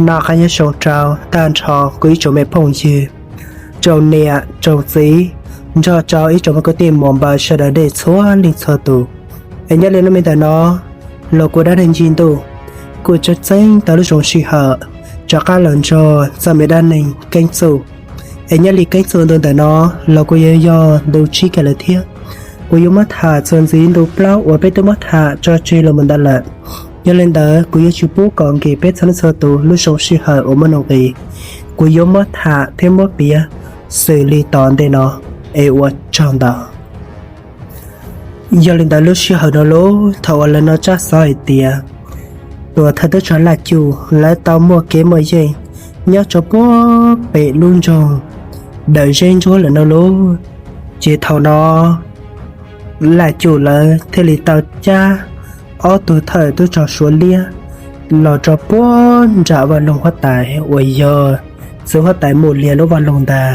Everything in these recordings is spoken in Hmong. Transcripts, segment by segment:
Noj qab nyob zoo rau tag nrho kuv ib tsoom me phooj ywg, tsoom niam tsoom txiv, nrog rau ib tsoom me kwv tij muam npawg sawv daws nej txhua leej txhua tus. Es nyob li hnub me ntawm no, los kuv dab neeg Ncig Ntuj kuj tseem tau lub zoo sij hawm rov qab los nrog txoj me dab neeg Keeb Txuj. Es nyob li Keeb Txuj ntu ntawm no los kuj yuav yog ntu tsib kiag lawm thiab. Kuv yuav muab tham txuas ntxiv ntu plaub uas peb twb muab tham tso tseg los mus ntawd lawm. Yog li ntawd kuv yuav tsis pub kom nkim peb txhua leej txhua tus lub zoo sij hawm uas muaj nuj nqis. Kuv yuav muab tham thiab muab piav xws li tom ntej no, es ua tsaug ntau. Yog li ntawd lub sij hawm no lauj, thaum uas lawv no tsab xov hais tias tuam thawj tub rog Laj Cuj lawv tau muaj kev muaj yeej nyob rau puag pem lub nroog Dawm Zeb Ntsuab lawm no lauj, ces thaum no Laj Cuj lawv thiaj li tau cab ob tug thawj tub rog Suav Liab los rau puag nram vaj loog huab tais uas yog txiv huab tais Mus Liag lub vaj loog ntag.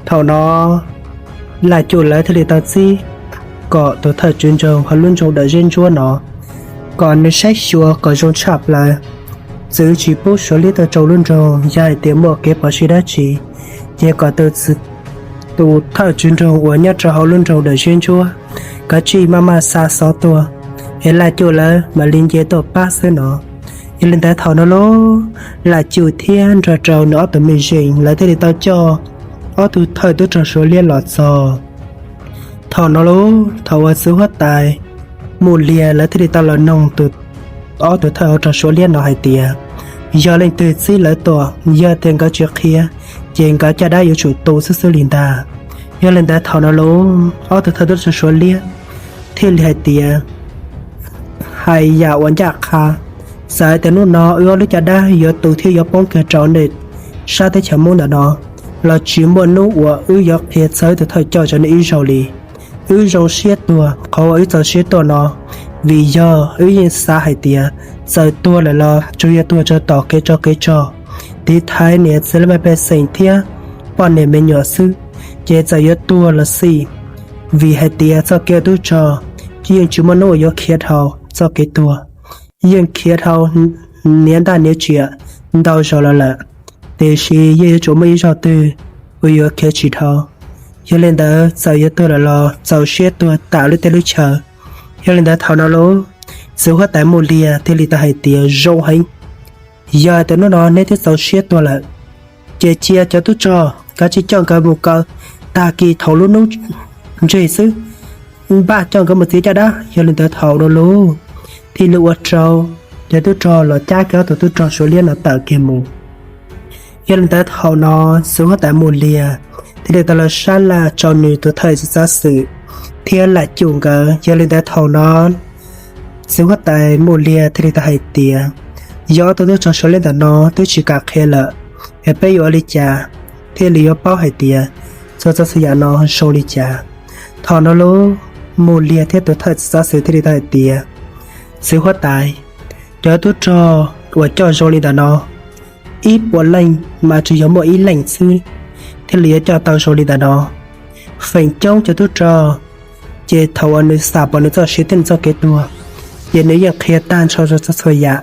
Thaum no Laj Cuj lawv thiaj li tau txib kom tus thawj tswv nroog hauv lub nroog Dawm Zeb Ntsuab no kom nws saib xyuas kom zoo tshaj plaws, txwv tsis pub Suav Liab tuaj rau lub nroog. Yog hais tias muaj kev phom sij dab tsi, ces kom tus tus thawj tswv nroog uas nyob rau hauv lub nroog Dawm Zeb Ntsuab kav tsij maj maj xa xov tuaj, es Laj Cuj lawv mam li nce tuaj pab xwb no. Yog li ntawd thaum no lauj, Laj Cuj thiab nrog rau nws ob tug me zeej lawv thiaj li tau coj ob tug thawj tub rog Suav Liab los txog. Thaum no lauj, thaum uas txiv huab tais Mus Liag lawv thiaj li tau los noog tus ob tug thawj tub rog Suav Liab no hais tias yog leej twg txib lawv tuaj, yog tias nkawd tsis qhia, ces nkawd caj dab yuav tsum tu xwb xwb li ntag. Yog li ntawd thaum no lauj, ob tug thawj tub rog Suav Liab thiaj li hais tias hais yam uas ncaj qha, txawm tias hnub no wb ob lub caj dab yuav tu thiab yuav poob kiag rau nej sab teb chaws Hmoob ntawm no los tsis muaj hnub uas wb yuav qhia txog wb tus thawj coj rau nej ib zaug li. Wb zoo siab tuag qhov uas wb txaus siab tuag no, vim yog wb yeej xav hais tias txawm tuag lawm los tsuas yog tuag rau tom kev tsov kev rog, tiv thaiv niam txiv laj mej pej xeem thiab poj niam me nyuam xwb. Ces txawm yuav tuag los xij, vim hais tias txoj kev ua tub rog yeej tsis muaj hnub uas yuav khiav dhau txoj kev tuag, yeej khiav dhau hniav ntaj hniav riam ntau zaus los lawm, tiam sis yeej yuav tsum muaj ib zaug twg uas yuav khiav tsis dhau. Yog li ntawd txawm yuav tuag lawm los txaus siab tuag tam lub teb lub chaw. Yog li ntawd thaum no lauj, txiv huab tais Mus Liag thiaj li tau hais tias zoo heev, yog hais tias hnub no neb twb txaus siab tuag lawm, ces cia cov tub rog kav tsij coj nkawd mus kaw tag kis thaum lub hnub ntseg xwb, npaj coj nkawd mus txiav caj dab. Yog li ntawd thaum no lauj, thiaj li ua rau cov tub rog los cab kiag ob tug tub rog Suav Liab no tawm kiag mus. Yog li ntawd thaum no txiv huab tais Mus Liag thiaj li tau los sab laj rau nws tus thawj txiv xav xwm thiab Laj Cuj nkawd. Yog li ntawd thaum no txiv huab tais Mus Liag thiaj li tau hais tias yog ob tug tub rog Suav Liab ntawm no twb tsis kam qhia lawm, es peb yuav ua li cas thiaj li yuav paub hais tias txhua txhua txhua yam no zoo li cas? Thaum no lauj, Mus Liag thiab tus thawj txiv xav xwm thiaj li tau hais tias txiv huab tais, cov tub rog uas coj zoo li ntawm no ib puas leej mas tsuas yog muaj ib leej xwb thiaj li yuav coj tau zoo li ntawm no. Feem coob cov tub rog ces thaum uas nws xam pom nws txoj sia thiab nws txoj kev tuag, ces nws yeej qhia tag nrho rau txhua txhua yam.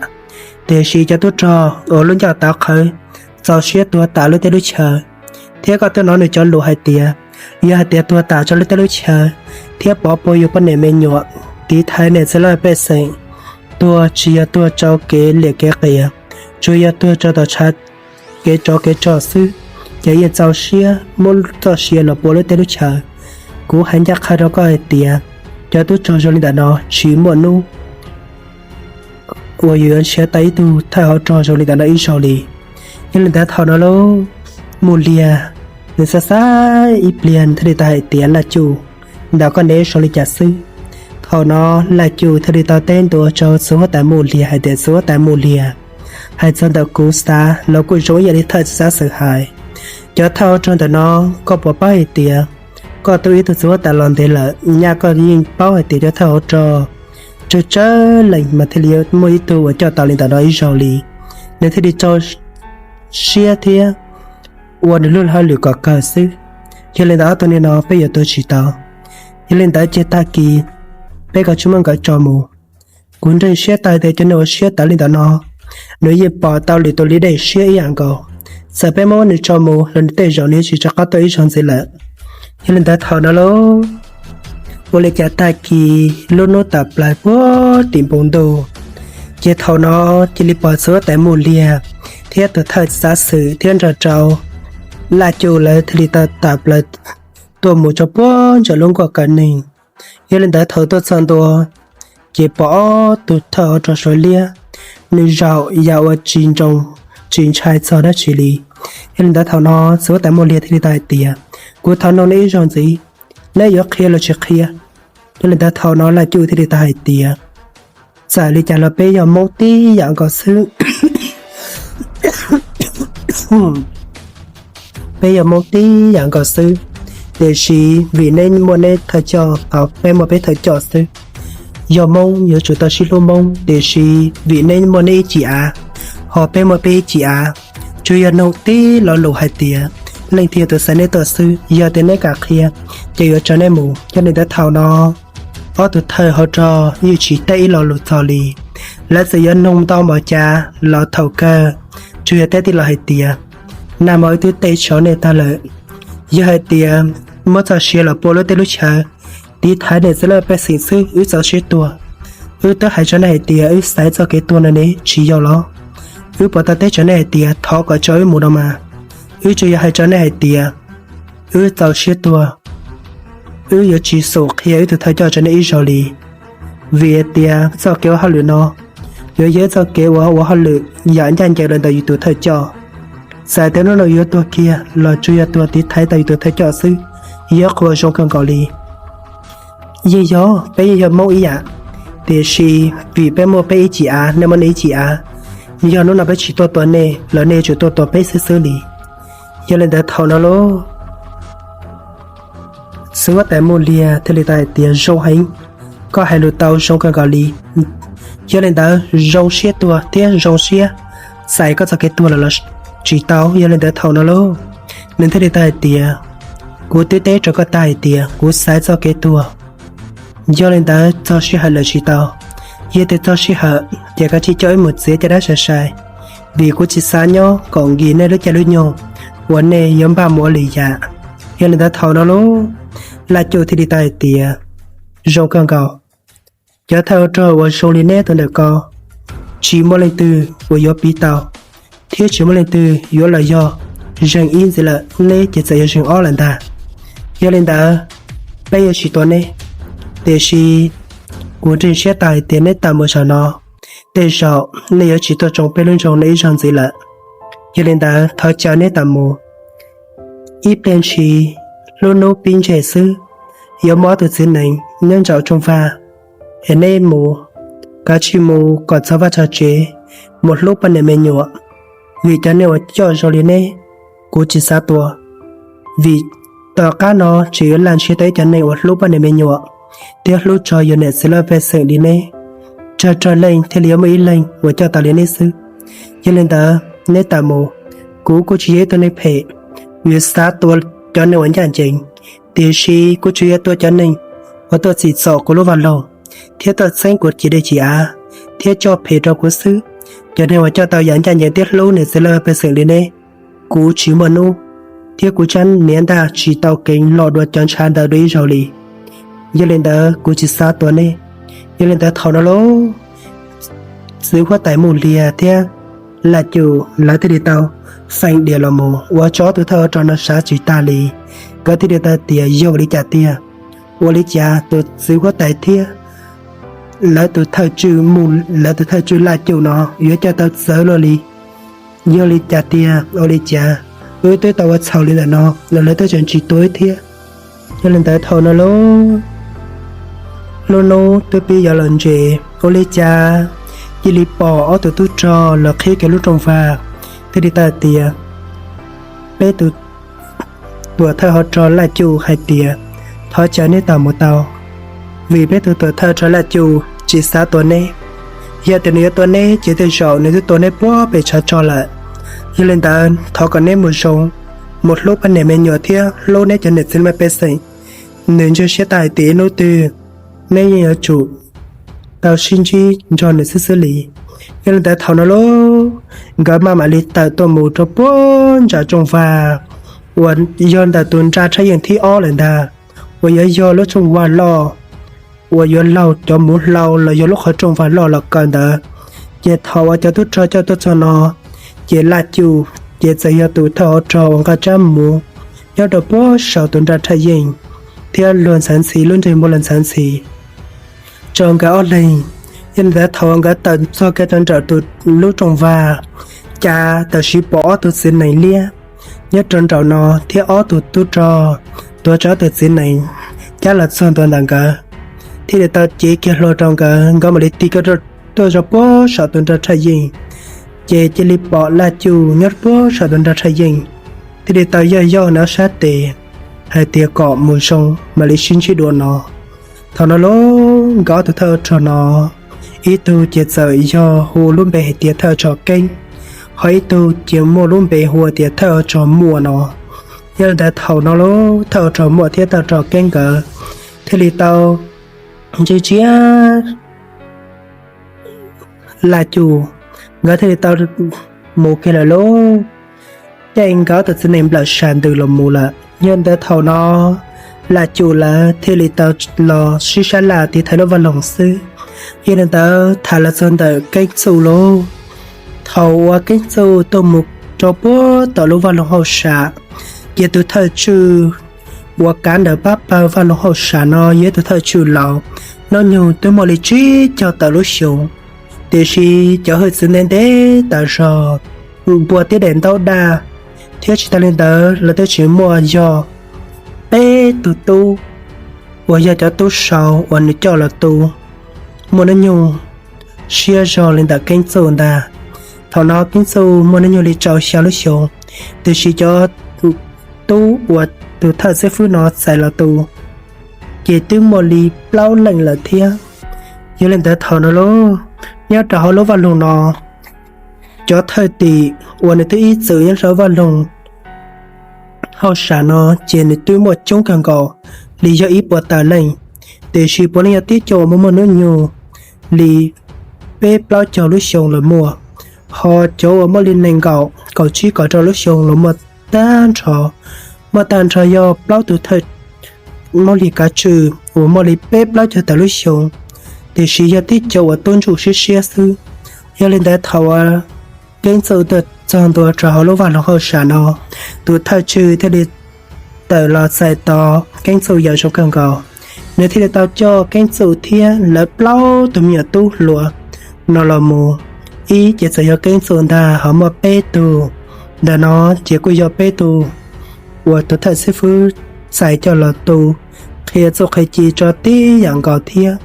Tiam sis cov tub rog uas lub ncauj tawv qhawv txaus siab tuag tam lub teb lub chaw, thiab koj twb hnov nws cov lus hais tias yog hais tias tuag tam rau lub teb lub chaw thiab pov puas yus poj niam me nyuam, tiv thaiv niam txiv laj mej pej xeem, tuag tsis yog tuag rau kev liam kev qias, tsuas yog tuag rau tom tshav kev tsov kev rog xwb, ces yeej txaus siab muab txoj sia los pua lub teb lub chaw. Kuv hais ncaj qha rau koj hais tias cov tub rog zoo li ntawm no tsis muaj hnub uas yus yuav nrhiav tau ib tug thawj hauv rog zoo li ntawm no ib zaug li. Yog li ntawd thaum no lauj, Mus Liag nws xav xav ib pliag thiaj li tau hais tias Laj Cuj, ntawm koj neb zoo li cas xwb? Thaum no Laj Cuj thiaj li tau teb ntua rau txiv huab tais Mus Liag hais tias txiv huab tais Mus Liag, hais txog ntawm kuv xav los kuj zoo ib yam li thawj txiv xav xwm hais. Cov thawj hauv rog ntawm no koj puas paub hais tias koj twb ua ib tug txiv huab tais los ntev lawm, nyaj koj yeej paub hais tias cov thawj hauv rog tsawg tsawg leej mas thiaj li muaj ib tug uas coj tau li ntawm no ib zaug li. Nws thiaj li rau siab thiab ua nws lub hauj lwm kom kawg xwb. Yog li ntawd ob tug neeg no peb yuav tua tsis tau. Yog li ntawd ces tag kis peb kav tsij muab nkawd tso mus. Kuv ntseeg siab tau tias cov neeg uas siab tawv li ntawm no nws yeej pom tau lwm tus li dej siab ib yam nkaus. Txawm peb muab nws tso mus los nws tej zaum nws yuav tsis rov qab tuaj ib zaug ntxiv lawm. Yog li ntawd thaum no lauj, ua li cas tag kis lub hnub tawm plaws puag tim npoo ntuj, ces thaum no cia li pom txiv huab tais Mus Liag thiab tus thawj xav xwm thiab nrog rau Laj Cuj lawv thiaj li tau tawm plaws tuaj mus rau puag nram lub nkuaj kaw neeg. Yog li ntawd thaum tuaj txog ntua, ces pom ob tug thawj hauv rog Suav Liab, nws zaum yam uas tsis nroo tsis ntshai txog dab tsi li. Yog li ntawd thaum no txiv huab tais Mus Liag thiaj li tau hais tias, kuv thov nug neb ib zaug ntxiv, neb yuav qhia los tsis qhia? Yog li ntawd thaum no Laj Cuj thiaj li tau hais tias, txawm li cas los peb yog Hmoob tib yam nkaus xwb. Peb yog Hmoob tib yam nkaus xwb, tiam sis vim neb muaj neb thawj coj, peb muaj peb thawj coj xwb. Yog Hmoob yuav tsum tau sib hlub Hmoob, tiam sis vim neb muaj neb ib cim av, ho peb muaj peb ib cim av. Tsuas yog nug tib lo lus hais tias, leej twg yog tus xaiv neb tuaj xwb, yog tias neb kam qhia, ces yuav tso neb mus. Yog li ntawd thaum no ob tug thawj hauv rog yeej tsis teb ib lo lus txog li. Lawv txawm yuav nug ntau npaum cas los thaum kawg tsuas yog teb tib lo hais tias, nag hmo wb twb teb tso nej tag lawm. Yog hais tias muab txoj sia los pua lub teb lub chaw, tiv thaiv niam txiv laj mej pej xeem xwb, wb txaus siab tuag. Wb twb hais rau nej hais tias wb xaiv txoj kev tuag no ne, tsis yog los? Wb puas tau teb rau nej hais tias thov kom tso wb mus no mas? Wb tsuas yog hais rau nej hais tias wb txaus siab tuag, wb yuav tsis xum qhia wb tus thawj coj rau nej ib zaug li. Vim tias txoj kev ua hauj lwm no yuav yog txoj kev uas ua hauj lwm yam ncaj ncees los ntawm yus tus thawj coj. Txawm tias hnub no yuav tuag kiag los tsuas yog tuag tiv thaiv tau yus tus thawj coj xwb, yog qhov zoo kawg nkaus li. Yeej yog peb yeej yog Hmoob ib yam, tiam sis vim peb muaj peb ib cim av, nej muaj nej ib cim av. Yog hnub no peb tsis tuaj tua nej los nej yuav tsum tuaj tua peb xwb xwb li. Yog li ntawd thaum no lauj, txiv huab tais Mus Liag thiaj li tau hais tias, zoo heev, koj hais lus tau zoo kawg nkaus li. Yog li ntawd zoo siab tuag thiab zoo siab xaiv koj txoj kev tuag lawm los tsis tau? Yog li ntawd thaum no lauj, nws thiaj li tau hais tias, kuv twb teb rau koj tag hais tias kuv xaiv txoj kev tuag. Yog li ntawd txog sij hawm lawm tsis tau? Yog tias txog sij hawm ces koj cia coj wb mus txiav caj dab sai sai, vim kuv tsis xav nyob kom nkim nej lub caij lub nyoog uas nej yuav npaj mus ua lwm yam. Yog li ntawd thaum no lauj, Laj Cuj thiaj li tau hais tias, zoo kawg nkaus. Cov thawj hauv rog uas zoo li neb tus ntawm ko, tsis muaj leej twg uas yuav piv tau, thiab tsis muaj leej twg yuav los yog zeem ib ntxiv lawm, neb ces txawm yuav zeem ob lawm ntag. Yog li ntawd, peb yuav tsis tua neb, tiam sis kuv ntseeg siab tau hais tias neb tawm mus zaum no, tej zaum nej yuav tsis tuaj tsoo peb lub nroog no ib zaug ntxiv lawm. Yog li ntawd thov caw neb tawm mus. Ib pliag ntshis, lub hnub pib ntseg xwb, yuav muaj ob tug txiv nees nyob nraum rooj vag, es neb mus, kav tsij mus kom txog vaj txog tsev, mus hlub poj niam me nyuam, vim cov neeg uas coj zoo li neb, kuv tsis xav tua. Vim tom qab no tseem yuav laj ntshiab tau ib cov neeg uas hlub poj niam me nyuam thiab hlub txog yus niam txiv laj mej pej xeem li neb, tsawg tsawg leej thiaj li yuav muaj ib leeg uas coj tau li neb xwb. Yog li ntawd, neb tawm mus. Kuv kuj tsis yog ib tug neeg phem, vim xav tua cov neeg uas ncaj ncees, tiam sis kuv tsuas yog tua cov neeg uas tuaj tsim txom kuv lub vaj loog, thiab tuaj txeeb kuv cim dej cim av, thiab coj phem rau kuv xwb. Cov neeg uas coj tau yam ncaj ncees thiab hlub niam txiv laj mej pej xeem li neb, kuv tsis muaj hnub thiab kuv tsab niam ntaj tsis tau keev los dua cov ntshav ntawd dua ib zaug li. Yog li ntawd kuv tsis xav tua neb. Yog li ntawd thaum no lauj, txiv huab tais Mus Liag thiab Laj Cum lawv thiaj li tau feem diam los mus ua rau ob tug thawj hauv rog no xav tsis tag li. Nkawd thiaj li tau tias yog ua li cas tiag, ua li cas tus txiv huab tais thiab lawv tus thawj tswj Mus, lawv tus thawj tswj Laj Cum no yuav coj tau txawv luaj li. Yog li cas tiag, ua li cas wb twb tau ua txhaum li ntawm no los lawv twb tseem tsis tua wb thiab. Yog li ntawd thaum no lauj, lub hnub twb pib yuav los ntses, ua li cas cia li pom ob tug tub rog los qhib kiag lub rooj vag, thiaj li tau tias, peb tus tuam thawj hauv rog Laj Cum hais tias, thov caw neb tawm mus tau, vim peb tus tuam thawj rog Laj Cum tsis xav tua neb. Yog tias nws yuav tua neb ces tej zaum nws twb tua neb puag pem tshav rog lawm. Yog li ntawd thov kom neb mus zoo, mus hlub poj niam me nyuam thiab hlub neb cov niam txiv laj mej pej xeem. Nws ntseeg siab tau hais tias ib hnub twg neb yeej yuav tsum tau sib ntsib nrog nws xwb xwb li. Yog li ntawd thaum no lauj, nkawd maj mam li tawm tuaj mus rau puag nram tsooj vag uas yog ntawm tus nra thaj yeej thib ob lawm ntag, uas yuav yog lub tsooj vag loj uas yuav laug cov muv hlau los yog lub qhov rooj vag loj los kaw ntawd. Ces thaum uas cov tub rog coj tuaj txog no, ces Laj Cum ces txawm yog tus thawj hauv rog uas nqa tsab muv nyob rau puag saum tus nra thaj yeej, thiab luag ntxhi ntxhi lub nrig muab luag ntxhi ntxhi rau nkawd ob leeg. Yog li ntawd thaum uas nkawd tawm txog kiag rau nram tus lub rooj vag, cas tam sim pom ob tug txiv nees liab nyob rau nraum no thiab ob tug tub rog tuav rawv ob tug txiv nees cab los txog ntua ntawm nkawd, thiaj li tau cev kiag hlua rau nkawd, nkawd mam li tig kiag tuaj rau puag saum tus nra thaj yeej. Ces cia li pom Laj Cum nyob puag saum tus nra thaj yeej, thiaj li tau yoj yoj nws ob sab tes hais tias kom mus zoo mam li sib ntsib dua no. Thaum no lauj, nkawd ob tug thawj rog no, ib tug ces txawm yog hu lub npe hais tias thawj rog Keeb, ho ib tug ces muaj lub npe hu tias thawj rog Muaj no. Yog li ntawd thaum no lauj, thawj rog Muaj thiab thawj rog Keeb nkawd thiaj li tau ntsia ntsia Laj Cum, nkawd thiaj li tau mus kiag lawm lauj. Ces nkawd tus txiv nees nplawm sab ntws los mus lawm. Yog li ntawd thaum no Laj Cum lawv thiaj li tau los sib sab laj tiv thaiv lub vaj loog xwb. Yog li ntawd tham los txog ntawm Keeb Txuj lauj, thaum uas Keeb Txuj tuaj mus rau puag tom lub vaj loog hauj sam, ces tus thawj tswj uas kav ntawm pab pawg vaj loog hauj sam no yog ib tus thawj tswj laus, hnub nyoog twb muaj li tsib caug tawm lub xyoo, tiam sis cov hwj txwv ntev ntev tas zog, npua tib daim ntaub daj, thiab tsis tas li ntawd lawv twb tsis muaj yog peb tug tub uas yog cov tub sau uas nws coj los tu muaj hnub nyoog siab zog li ntawm Keeb Txuj ntag. Thaum no Keeb Txuj muaj hnub nyoog li rau xya lub xyoo, tiam sis cov tub uas tus thawj xib fwb no txais los tu ces twb muaj li plaub leej lawm thiab. Yog li ntawd thaum no lauj, nyob rau hauv lub vaj loog no, cov thwj tim uas nws twb ib txwm nyob rau vaj loog hauj sam no ces nws twb muaj coob kawg nkaus li yog ib puas tawm leej, tiam sis puav leej yog tib co uas muaj muaj hnub nyoog li peb plaub caug lub xyoo los muaj, ho cov uas muaj li nees nkaum kaum tsib kaum rau lub xyoo los muaj tag nrho. Muaj tag nrho yog plaub tug thawj Mab Lig Kav Tswj uas muaj li peb plaub caug tawm lub xyoo, tiam sis yog tib co uas tub ntsuj siab siab xwb. Yog li ntawd thaum uas Keeb Txuj tuaj txog ntua rau hauv lub vaj loog hauj sam no, tus thawj tswj thiaj li tawm los txais tos Keeb Txuj yam zoo kawg nkaus. Nws thiaj li tau coj Keeb Txuj thiab lawv plaub tug me nyuam tub hluas no los mus. Ib ces txawm yog Keeb Txuj ntag, ho muaj peb tug ntawm no ces kuj yog peb tug uas tus thawj xib fwb txais coj los tu, qhia txuj qhia ci tso tib yam nkaus thiab.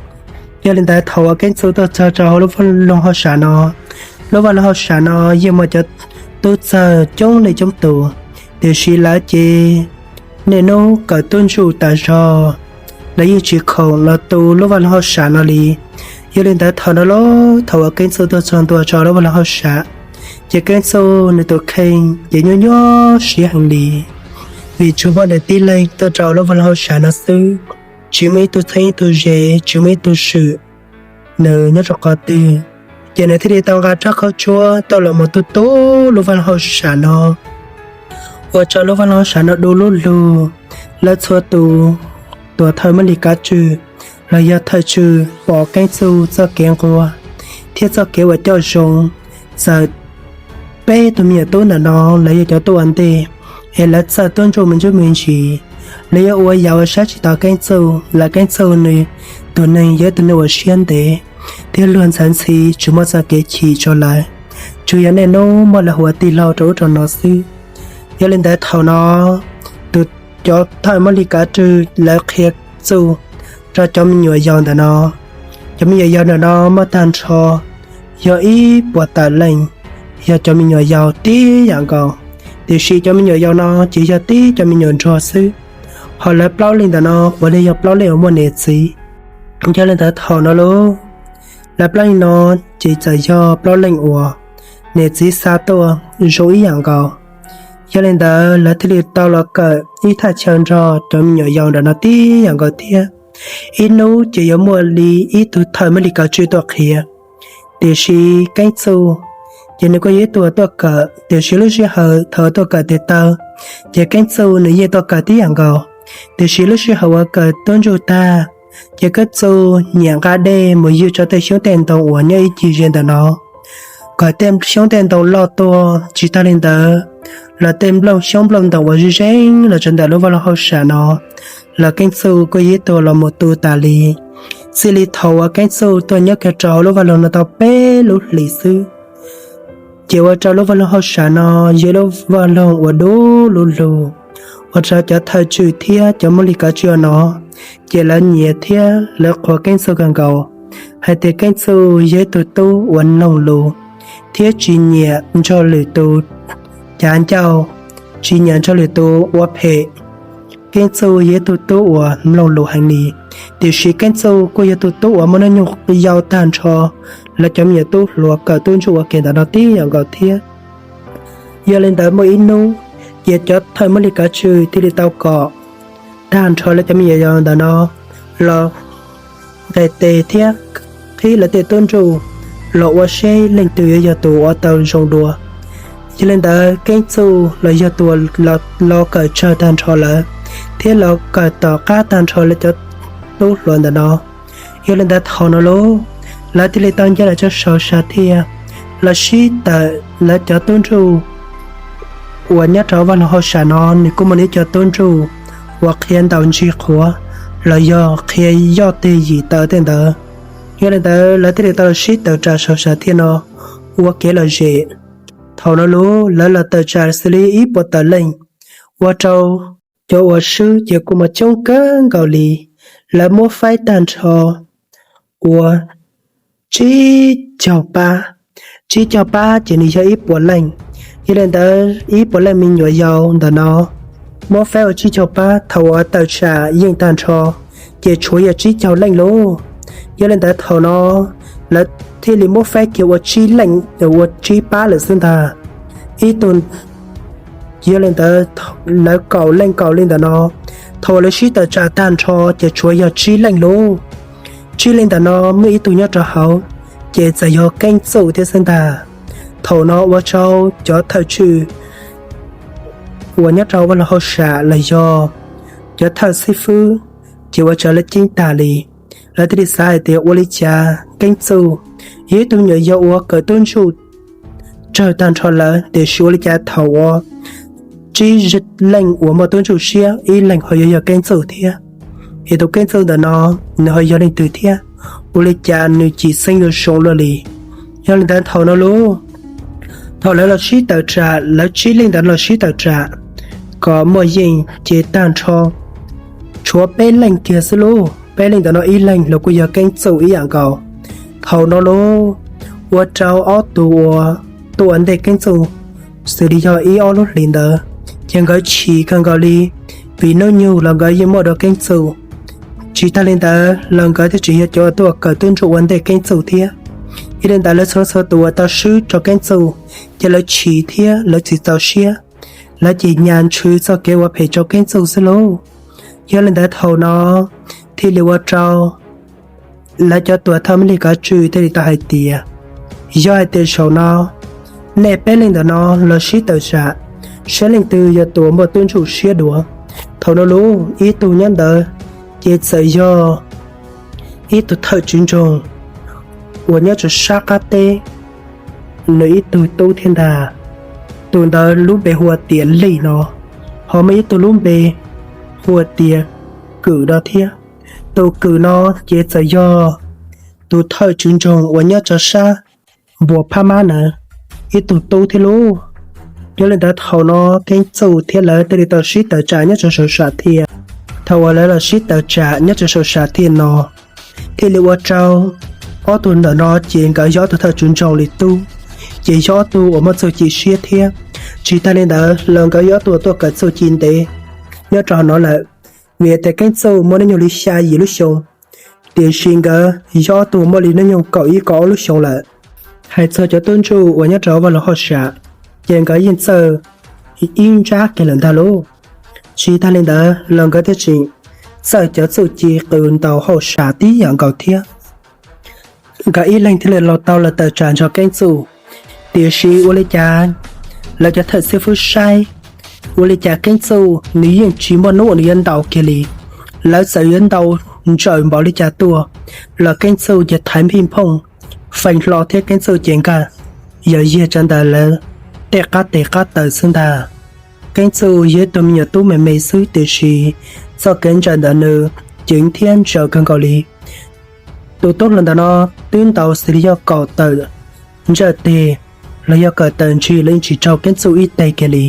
Yog li ntawd thaum uas Keeb Txuj tuaj txog rau hauv lub vaj loog hauj sam no, lub vaj loog hauj sam no yeej muaj cov tub txawg coob leej coob tus, tiam sis lawv ces niaj hnub kawm tub ntsuj tas zog, lawv yeej tsis khoom los tu lub vaj loog hauj sam no li. Yog li ntawd thaum no lauj, thaum uas Keeb Txuj tuaj txog ntua rau lub vaj loog hauj sam, ces Keeb Txuj nws tus kheej ces nyuaj nyuaj siab heev li, vim tsuas muaj nws tib leeg tuaj rau lub vaj loog hauj sam no xwb, tsis muaj ib tug txheeb ib tug ze, tsis muaj ib tug swm nws nyob rau qhov twg. Ces nws thiaj li tau nqa rab khaub tshuab tuaj los mus tu tu lub vaj loog hauj sam no, ua rau lub vaj loog hauj sam no du lub lug. Lawv txhua tus, tuam thawj Mab Lig Kav Tswj los yog thawj tswj pom Keeb Txuj txoj kev nquag thiab txoj kev uas coj zoo. Txawm peb tug me nyuam tub ntawm no lawv yog cov tuaj ua ntej, es lawv txawj tub ntsuj me ntsuj me ntsis, lawv yuav ua yam ua saib tsis taus Keeb Txuj, lawv Keeb Txuj nws tus neeg yog ib tug neeg uas siab ntev thiab luag ntxhi ntxhi, tsis muaj txoj kev chim rau lawv, tsuas yog niaj hnub muab lawv hu ua tij laug rau ub rau no xwb. Yog li ntawd thaum no, tus, cov thawj Mab Lig Kav Tswj lawv qhia txuj rau cov me nyuam yaus ntawm no. Cov me nyuam yaus ntawm no muaj tag nrho yog ib puas tawm leej, yog cov me nyuam yaus tib yam nkaus, tiam sis cov me nyuam yaus no ces yog tib cov me nyuam ntsuag xwb. Ho lawv plaub leej ntawm no puav leej yog plaub leej uas muaj niam txiv. Yog li ntawd thaum no lauj, lawv plaub leej no ces txawm yog plaub leej uas niam txiv xa tuaj zoo ib yam nkaus. Yog li ntawd lawv thiaj li tau los kawm ib thaj chaw nrog cov me nyuam yaus ntawm no tib yam nkaus thiab. Ib hnub ces yuav muaj li ib tug thawj Mab Lig Kav Tswj tuaj qhia, Tiam sis Keeb Txuj ces nws kuj yog ib tug tuaj kawm, tiam sis lub sij hawm thaum tuaj kawm tes taw ces Keeb Txuj nws yeej tuaj kawm tib yam nkaus. Tiam sis lub sij hawm uas kawm tub ntsuj tag ces Keeb Txuj nyiam nqa dej mus ywg rau tej xyoob tej ntoo uas nyob ib ncig ze ntawm no, kom tej xyoob tej ntoo loj tuaj. Tsis tag li ntawd los tej nplooj xyoob nplooj ntoo uas zeej zeej los rau ntawm lub vaj loog hauj sam no los Keeb Txuj kuj yog ib tug los mus tu tas li. Txij li thaum uas Keeb Txuj tuaj nyob kiag rau hauv lub vaj loog no tau peb lub hlis xwb ces ua rau lub vaj loog hauj sam no yog ib lub vaj loog uas du lug lug, ua rau cov thawj tswj thiab cov muaj li kav tswj no ces lawv nyiam thiab lawv qhuas Keeb Txuj kawg nkaus, hais tias Keeb Txuj yog ib tug tub uas mloog lus thiab tsis nyiam nrog lwm tus cav ncauj, tsis nyiam nrog lwm tus ua phem. Keeb Txuj yog ib tug tub uas mloog lus heev li, tiam sis Keeb Txuj kuj yog tug tub uas muaj hnub nyoog yau tag nrho lawv cov me nyuam tub hluas kawm tub ntsuj ua ke ntawm no tib yam nkaus thiab. Yog li ntawd muaj ib hnub ces cov thawj muaj li kav tswj thiaj li tau kom tag nrho lawv cov me nyuam yaus ntawm no los nqes tes thiab qhib lawv tej tub ntsuj los ua seb leej twg yuav yog tus uas tau zoo dua. Yog li ntawd Keeb Txuj los yog tus uas los kawm tsawg tag nrho lawm thiab los kawm tom qab tag nrho lawv cov tub hluas ntawm no. Yog li ntawd thaum no lauj, lawv thiaj li tau nce los tso saum sam thiaj los sib tawm lawv cov tub ntsuj uas nyob rau vaj loog hauj sam no. Nws kuj muaj nws cov tub ntsuj uas qhia ntaus ntsig qhuav los yog qhia yoj teg yim taw tej ntawd. Yog li ntawd lawv thiaj li tau los sib tawm tsam saum sam thiaj no ua kev lom zem. Thaum no lauj, lawv los tawm tsam xws li ib puas tawm leej, ua rau cov uas swb ces kuj muaj coob kawg nkaus li. Lawv muab faib tag nrho ua tsib caug pab. Tsib caug pab ces nws yog ib puas leej. Yog li ntawd ib puas leej me nyuam yaus ntawm no muab faib ua tsib caug pab, thaum uas tawm tsam yeej tag nrho ces tshuav yog tsib caug leej lauj. Yog li ntawd thaum no lawv thiaj li muab faib kiag ua tsib leej, ua tsib pab lawm xwb ntag. Ib tug, yog li ntawd lawv kaum leej kaum li ntawm no, thaum uas lawv sib tawm tsam tag nrho ces tshuav yog tsib leej lauj. Tsib leej ntawm no muaj ib tug nyob rau hauv ces txawm yog Keeb Txuj thiab xwb ntag. Thaum no ua rau cov thawj tswj uas nyob rau vaj loog hauj sam los yog cov thawj xib fwb ces ua rau lawv ceeb tag li. Lawv thiaj li xav hais tias ua li cas Keeb Txuj yog ib tug me nyuam yaus uas kawm tub ntsuj tsawg tag nrho lawm, tiam sis ua li cas thaum uas tsib leej uas muaj tub ntsuj siab ib leeg ho yuav yog Keeb Txuj thiab? Es tus Keeb Txuj ntawm no nws ho yog leej twg thiab? Ua li cas nws cim xeeb yuav zoo luaj li? Yog li ntawd thaum no lauj, thaum lawv los sib tawm tsam, lawv tsib leej ntawd los sib tawm tsam kom muaj yeej ces tag nrho tshuav peb leej kiag xwb lauj. Peb leej ntawm no ib leeg los kuj yog Keeb Txuj ib yam nkaus. Thaum no lauj, ua rau ob tug uas tuaj ua ntej Keeb Txuj xws li yog ib ob lub hlis ntawd ces nkawd chim kawg nkaus li, vim hnub nyoog los nkawd yeej muaj dua Keeb Txuj. Tsis tag li ntawd los nkawd thiaj tseem yog cov tuaj kawm tub ntsuj ua ntej Keeb Txuj thiab. Yog li ntawd lawv txhua txhua tus uas tau swb rau Keeb Txuj ces lawv chim thiab lawv tsis txaus siab, lawv ces nyas ntswv txoj kev ua phem rau Keeb Txuj xwb lauj. Yog li ntawd thaum no thiaj li ua rau lawv cov tuam thawj Mab Lig Kav Tswj thiaj li tau hais tias, yog hais tias zaum no nej peb leej ntawm no los sib tawm tsam, saib leej twg yog tus muaj tub ntsuj siab dua. Thaum no lauj, ib tug nyob ntawd ces txawm yog ib tug thawj tswv nroog uas nyob rau sab qab teb, nws ib tug tub thiab ntag. Tus ntawd lub npe hu ua tias Lig no, ho muaj ib tug lub npe hu ua tias Kwm no thiab. Tus Kwm no ces txawm yog tus thawj tswv nroog uas nyob rau sab npuas phab mab ntawd ib tug tub thiab lauj. Yog li ntawd thaum no Keeb Txuj thiab lawv thiaj li tau sib tawm tsam nyob rau saum sam thiaj. Thaum uas lawv los sib tawm tsam nyob rau saum sam thiaj no, thiaj li ua rau ob tug ntawm no ces nkawd yog ob tug thawj tswv nroog li tub, ces yog ob tug uas muaj txuj ci siab thiab. Tsis tag li ntawd los nkawd yog ob tug uas tuaj kawm txuj ci ntev nyob rau hauv no lawm, vim tias Keeb Txuj muaj hnub nyoog li xya yim lub xyoo, tiam sis nkawd yog ob tug muaj li hnub nyoog kaum ib kaum ob lub xyoo lawm. Hais txog cov tub ntsuj uas nyob rau vaj loog hauj sam, ces nkawd yeej txawj ib ntsab kiag lawm ntag lauj. Tsis tag li ntawd los nkawd thiaj tseem txawj cov txuj ci qw ntaus hauj sam tib yam nkaus thiab. Nkawd ib leeg thiaj li los tau los tawm tsam nrog Keeb Txuj. Tiam sis ua li cas lawv cov thawj xib fwb saib, ua li cas Keeb Txuj nws yeej tsis muaj hnub uas nws yuav ntaus kiag li. Lawv txawm yuav ntaus ntsawm npaum li cas tuaj los Keeb Txuj ces thaiv npij nphooj feej hlo thiab Keeb Txuj ces nkag yog yiag tsawv ntawm lawv tej qab tes qab taw xwb ntag. Keeb Txuj yog ib tug me nyuam tub me me xwb tiam sis txoj kev ntsawm ntawm nws ceev thiab ntshaw kawg nkaus li. Tus tub hluas ntawm no twb ntaus xws li yog kaum tawm ntsawj teg los yog kaum tawm ntsis los yeej tsis raug Keeb Txuj ib teg kiag li.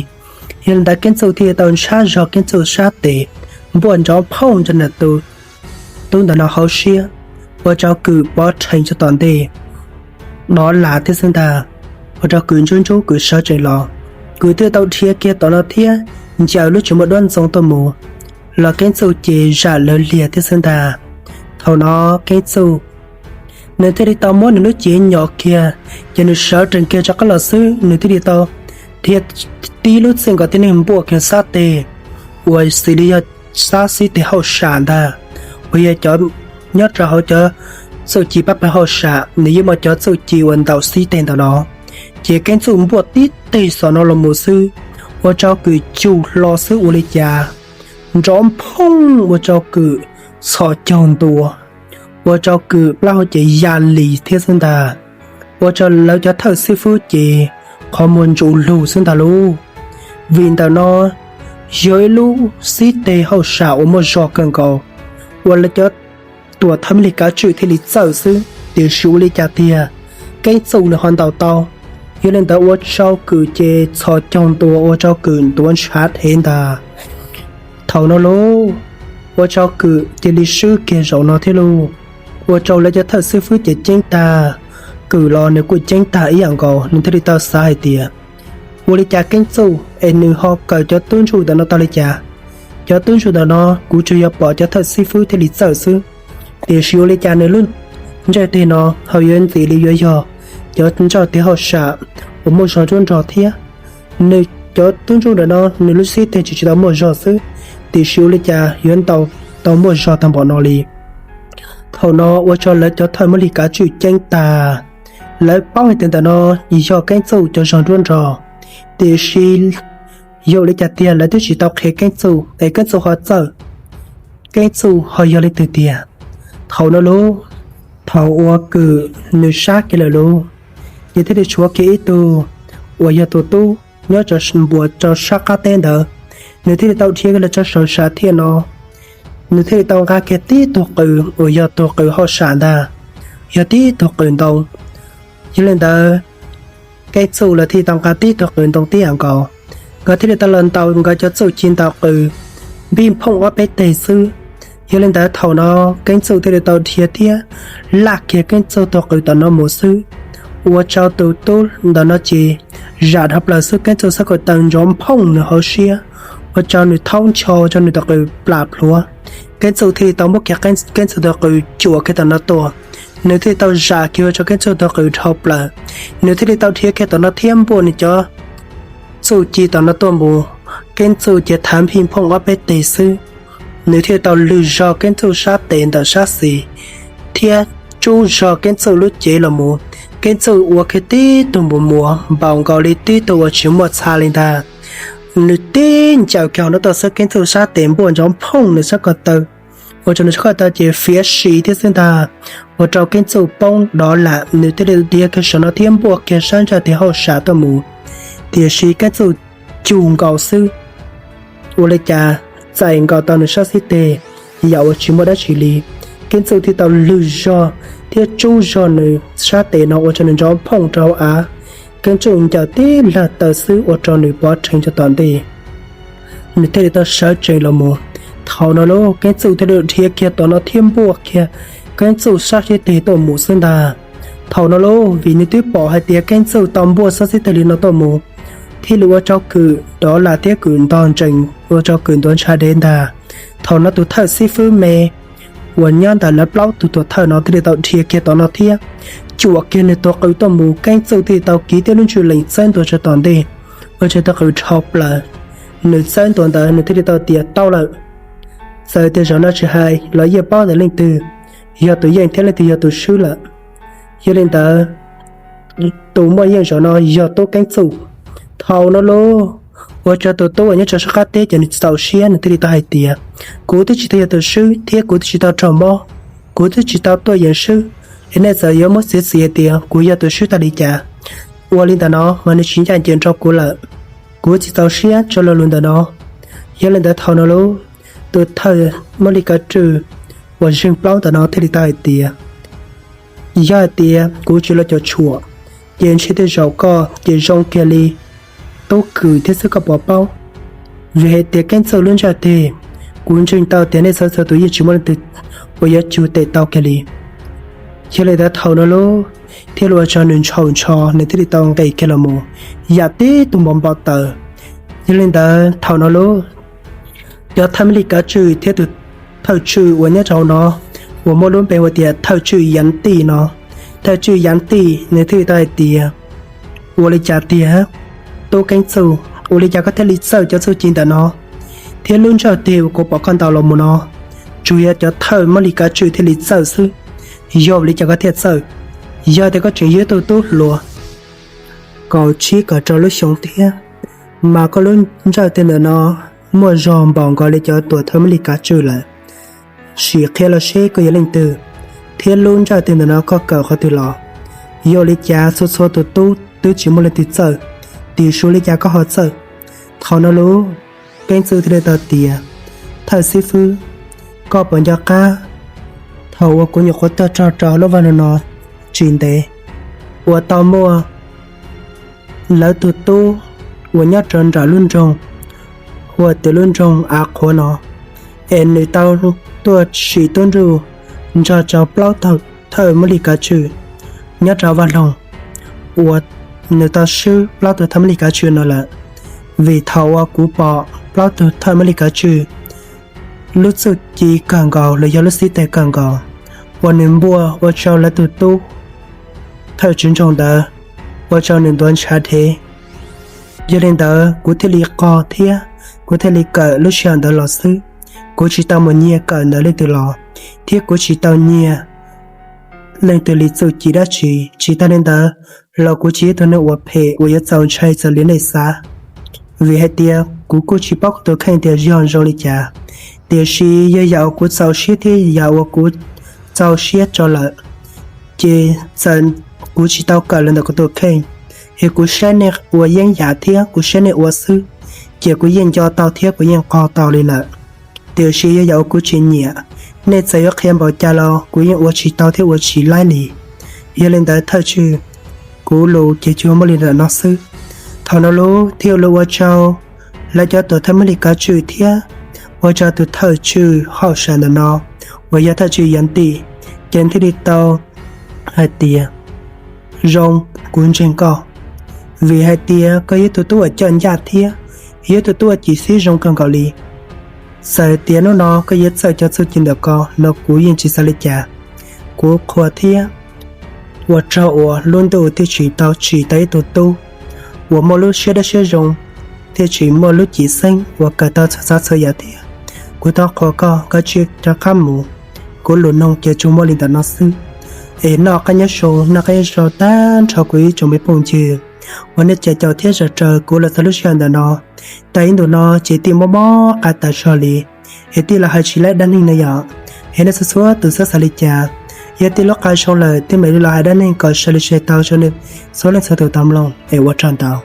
Yog li ntawd Keeb Txuj thiaj tau ntshab zog Keeb Txuj sab tes npuaj nrov phooj rau tus tub ntawm no hauv siab, ua rau Kwm pov rhees rau tom ntej dov lam thiab xwb ntag. Ua rau Kwm ntsub ntsub Kwm sawv tsees los, Kwm thiaj tau dhia kiag tom no thiab ncaws lub tsis muaj duab ntxoo tuaj mus los Keeb Txuj ces zam lawv liag thiab xwb ntag. Thaum no Keeb Txuj nws thiaj li tau muab nws lub cev nyom kiag, ces nws sawv tsees kiag rov qab los xwb nws thiaj li tau dhia tib lub txij nkaus tib neeg npuaj kiag sab tes uas xws li yog sab xib teg hauj sam ntag, uas yog cov nyob rau hauv cov txuj ci pab pawg hauj sam nws yeej muaj cov txuj ci uas ntaus xib teg ntawm no. Ces Keeb Txuj npuaj tib teg xom no los mus xwb, ua rau Kwm cug hlo xwb ua li cas nrov phooj ua rau Kwm txhos caug ntua, ua rau Kwm plaub hau ces ya lis thiab xwb ntag. Ua rau lawv cov thawj xib fwb ces qhov muag ntsuj lug xwb ntag lauj. Vim ntawm no yog ib lub xib teg hauj sam uas muaj zog kawg nkaus, uas lawv cov tuam thawj Mab Lig Kav Tswj thiaj li txawj xwb tiam sis ua li cas tiag Keeb Txuj nws ho ntaus tau. Yog li ntawd ua rau Kwm ces txhos caug ntua ua rau Kwm ntuav ntshav dhev ntag. Thaum no lauj, ua rau Kwm cia li swb kiag zaum no thiab lauj. Ua rau lawv cov thawj xib fwb ces ceeb tag, Kwm los nws kuj ceeb tag ib yam nkaus, nws thiaj li tau xav hais tias, ua li cas Keeb Txuj es nws ho kawm cov tub ntsuj ntawm no tau li cas? Cov tub ntsuj ntawm no kuv tsuas yog pom cov thawj xib fwb thiaj li txawj xwb, tiam sis ua li cas nws lub ntsawj teg no ho yuav ntxim li yuav yog cov ntsawj teg hauj sam uas muaj zog nruab nrog thiab? Nws cov tub ntsuj ntawm no nws lub xib teg tsis tsis tau muaj zog xwb, tiam sis ua li cas yuav ntaus tau muaj zog tag npaum no li? Thaum no ua rau lawv cov thawj Mab Lig Kav Tswj ceeb tag. Lawv paub hais tias ntawm no yog Keeb Txuj cov zog nruab nrog, tiam sis yog li cas tiag lawv twb tsis tau qhia Keeb Txuj es Keeb Txuj ho txawj, Keeb Txuj ho yog leej twg tiag? Thaum no lauj, thaum uas Kwm nws sab kiag lawm lauj, ces thiaj li tshuav kiag ib tug uas yog tus tub nyob rau npuas rau sab qab teb ntawd, nws thiaj li tau dhia kiag los rau saum sam thiaj no, nws thiaj li tau nqa kiag tib tug qws uas yog tug qws hauj sam ntag, yog tib tug qws ntoo. Yog li ntawd, Keeb Txuj lawv thiaj li tau nqa tib tug qws ntoo tib yam nkaus, nkawd thiaj li tau los ntaus nkawd cov txuj ci ntaus qws npij nphooj ob peb teg xwb. Yog li ntawd thaum no Keeb Txuj thiaj li tau dhia thiab laj kiag Keeb Txuj tug qws tom no mus xwb, ua rau tus tub ntawm no ces zam dhau plaws xwb, Keeb Txuj xab kaum taw nrov nphooj nws hauv siab, ua rau nws thaub ncho rau nws tug qws plam plhuav. Keeb Txuj thiaj li tau muab kiag Keeb Txuj tug qws cuam kiag tom no tuaj, nws thiaj li tau zam kiag ua rau Keeb Txuj tug qws dhau plaws, nws thiaj li tau dhia kiag tom no thiab npuaj nws cov txuj ci tom no tuaj mus, Keeb Txuj ces thaiv npij nphooj ob peb teg xwb, nws thiaj li tau lwg zog Keeb Txuj sab tes ntawm sab xis thiab tsub zog Keeb Txuj lub cev los mus. Keeb Txuj ua kiag tib tug npus muas npaum nkaus li tib tug uas tsis muaj txha li ntag. Nws tib ncaws kiag hauv no tuaj xwb Keeb Txuj sab tes npuaj nrov nphooj nws sab ko taw, ua rau nws sab ko taw ces fiav si thiab xwb ntag, ua rau Keeb Txuj poob dov lam, nws thiaj li dhia kiag saum no thiab npuaj kiag sab ntsaj tes hauj sam tuaj mus. Tiam sis Keeb Txuj cug nkaus xwb, ua li cas txais nkaus tau nws sab xib teg yam uas tsis muaj dab tsi li. Keeb Txuj thiaj tau lwg zog thiab tsub zog nws sab tes no ua rau nws nrov nphooj rau hauv av. Keeb Txuj ncaws tib lag taw xwb ua rau nws pov rhees rau tom ntej, nws thiaj li tau sawv tsees los mus. Thaum no lauj, Keeb Txuj thiaj li dhia kiag tom no thiab npuaj kiag Keeb Txuj sab xib teg tuaj mus xwb ntag. Thaum no lauj, vim nws twb pom hais tias Keeb Txuj tau npuaj sab xib teg li no tuaj mus, thiaj li ua rau Kwm dov lam thiab Kwm ntog ntsees, ua rau Kwm ntuav ntshav dhev ntag. Thaum no tus thawj xib fwb me uas nyob ntawm lawv plaub tug tuam thawj no thiaj li tau dhia kiag tom no thiab cuam kiag nws tug qws tuaj mus, Keeb Txuj thiaj li tau kiv tib lub ntswg lees txawb ntua rau tom ntej, ua rau tug qws dhau plaws. Nws txawb ntua ntawd nws thiaj li tau tias tau lawm. Txawm tias zaum no tsis hais los yeej paub tias leej twg yog tus yeej thiab leej twg yog tus swb lawm. Yog li ntawd, tus muaj yeej zaum no yog Tub Keeb Txuj. Thaum no lauj, ua rau tus tub uas nyob rau sab qab teb ces nws txaus siab, nws thiaj li tau hais tias, kuv twb tsis tau yog tus swb thiab kuv twb tsis tau raug mob, kuv twb tsis tau tuaj yeem swb, es nej txawm yuav muab txiav txim hais tias kuv yog tus swb tag li cas. Ua li ntawm no mas nws tsis ncaj ncees rau kuv lawm. Kuv tsis txaus siab rau lo lus ntawm no. Yog li ntawd thaum no lauj, tus thawj Mab Lis Kav Tswj uas zeeg plaub ntawm no thiaj li tau hais tias, yog hais tias kuv tsis los cuam tshuam, ces ntshe tej zaum koj ces zoo kiag li Tub Kwm thiab xwb, koj puas paub? Vim hais tias Keeb Txuj lub ntsaj teg, kuv ntseeg tau tias nej txhua txhua tus yeej tsis muaj leej twg uas yuav cug tes tau kiag li. Yog li ntawd thaum no lauj, thiaj li ua rau nws ntshaus ntsho, nws thiaj li tau nqis kiag los mus yam tib tug npau npau taws. Yog li ntawd thaum no lauj, cov thawj Mab Lis Kav Tswj thiab tus thawj tswj uas nyob rau hauv no, uas muaj lub npe hu tias thawj tswj Yav Tij no, thawj tswj Yav Tij nws thiaj li tau hais tias, ua li cas tiag, Tub Keeb Txuj, ua li cas koj thiaj li txawj cov txuj ci ntawm no? Thiab lub ntsaj teg uas kuv pom koj ntaus los mus no, tsuas yog cov thawj Mab Lis Kav Tswj thiaj li txawj xwb. Yog li cas koj thiaj txawj? Yog tias koj tseem yog ib tug tub hluas kaum tsib kaum rau lub xyoo thiab, mas koj lub ntsaj teg ntawm no muaj zog npaum nkaus li cov tuam thawj Mab Lis Kav Tswj lawm. Sim qhia los seb koj yog leej twg, thiab lub ntsaj teg ntawm no koj kawm qhov twg los? Yog li cas txhua txhua tus tub twb tsis muaj leej twg txawj, tiam sis ua li cas koj ho txawj? Thaum no lauj, Keeb Txuj thiaj li tau tias, thawj xib fwb, koj puas nco qab thaum uas kuv nyuam qhuav tuaj txog rau lub vaj loog no tsis ntev, uas tau muaj lawv tus tub uas nyob rau nram lub nroog, hu tias lub nroog Av Qhuav no, es nws tau tuaj sim tub nruj nrog rau plaub tug thawj Mab Lis Kav Tswj nyob rau vaj loog, uas nws tau swb plaub tug thawj Mab Lis Kav Tswj no lawm. Vim thaum uas kuv pom plaub tug thawj Mab Lis Kav Tswj lub txuj ci kawg nkaus los yog lub xib teg kawg nkaus uas nws npuaj ua rau lawv tus tub thawj tswv nroog ntawd ua rau nws ntuav ntshav dhev. Yog li ntawd kuv thiaj li qog thiab kuv thiaj li kawm lub sij hawm ntawd los xwb. Kuv tsis tau mus nyiag kawm ntawm leej twg los, thiab kuv tsis tau nyiag leej twg li txuj ci dab tsi. Tsis tag li ntawd los kuv tsis yog ib tug neeg uas phem uas yuav txaus ntshai txawm li nej xav, vim hais tias kuv kuj tsis paub kuv tus kheej tias yog zoo li cas. Tiam sis yog yam uas kuv txaus siab thiab yam uas kuv txaus siab rau lawm, ces txawm kuv tsis tau kawm los ntawm kuv tus kheej, es kuv saib nej ua yeeb yam thiab kuv saib nej ua xwb, ces kuv yeej nco tau thiab kuv yeej qog tau li lawm. Tiam sis yog yam uas kuv tsis nyiam, nej txawm yuav qhia npaum cas los kuv yeej ua tsis tau thiab ua tsis laib li. Yog li ntawd thawj tswj, kuv lus ces tsuas muaj li ntawm no xwb. Thaum no lauj thiaj li ua rau lawv cov tuam thawj Mab Lis Kav Tswj thiab ua rau tus thawj tswj hauj sam ntawm no uas yog thawj tswj Yav Tij, ces thiaj li tau hais tias, zoo, kuv ntseeg koj, vim hais tias koj yog tus tub uas coj ncaj thiab yog tus tub uas cim xib zoo kawg nkaus li. Txawm tias hnub no koj yuav txawj cov txuj ci ntawm ko los kuv yeej tsis xav li cas. Kuv qhuas thiab ua tsaug uas lub ntuj thiaj tsim tau tsim tau ib tug tub uas muaj lub siab dawb siab zoo, thiaj tsim muaj lub cim xeeb uas kawm tau txhua tsav txhua yam thiab. Kuv thov qhuas koj, koj cia rov qab mus. Kuv lus nug ces tsuas muaj li ntawm no xwb. Es noj qab nyob zoo, noj qab nyob zoo tag nrho kuv ib tsoom me phooj ywg uas nej caum thiab zam raws kuv los txog lub sij hawm ntawm no. Tag ib ntus no ces tij mob mob qa tas zog li, es tij los hais tsis laib dab neeg no yom. Es nej txhua txhua tus xav xav li cas? Yog tij lub qa zoo lawm tij mam li los hais dab neeg kom sai li sai tau rau nej txhua leej txhua tus tau mloog, es ua tsaug ntau.